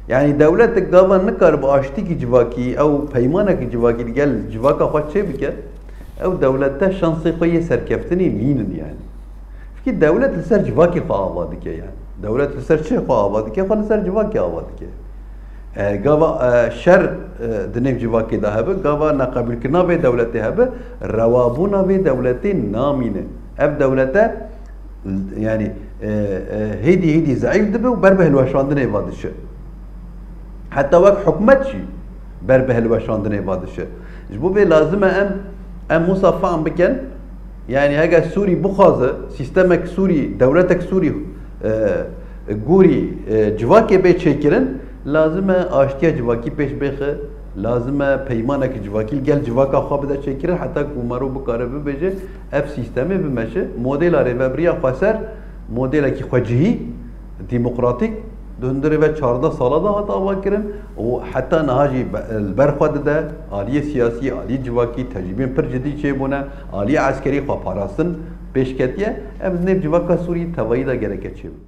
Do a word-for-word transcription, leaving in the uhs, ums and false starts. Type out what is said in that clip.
Yani dewletek gava nikaribe aştîkî civakî ew peymanekî civakî li gel civaka xwe çêbike, ew dewlete şansê xwe yê serkeftinê nînin yani. Fikî dewlet li ser civakê xwe ava dike yani. Dewlet li ser çi xwe ava dike? Xwe li ser civakê ava dike. E, gava, e, şer, e, di nêv civakê de hebe, gava neqebûlkirina vê dewletê hebe, rewabûna vê dewletê namîne. Ev dewlete, yani, e, e, hêdî hêdî zeîf dibe û ber bi hilweşandinê ve diçe. Heta wek hikûmet jî ber bi hilweşandinê ve diçe. Ji bo vê lazim e em, em wisa fehm bikin, yani hege Sûrî bixwaze, sîstemek Sûrî, dewletek Sûrî, e, gorî, e, civakê bê çêkirin, lazim e aştiya civakî pêş bêxe, lazim e peymaneke civakî li gel civaka xwe bide çêkirin, heta ku mero bikare bibêje, ev sîstemê bimeşe, modela rêvebiriya xweser, modelekî xwecihî, demokratîk, di hundirê ve çardeh sala de hat avakirin û heta niha jî be-, li ber xwe dide, aliyê siyasî, aliyê civakî tecrîbên pir cidî çêbûne, aliyê eskerî xwe parastin pêş ketiye, ev di nêv civaka Sûrî tevayî de gereke çêbe.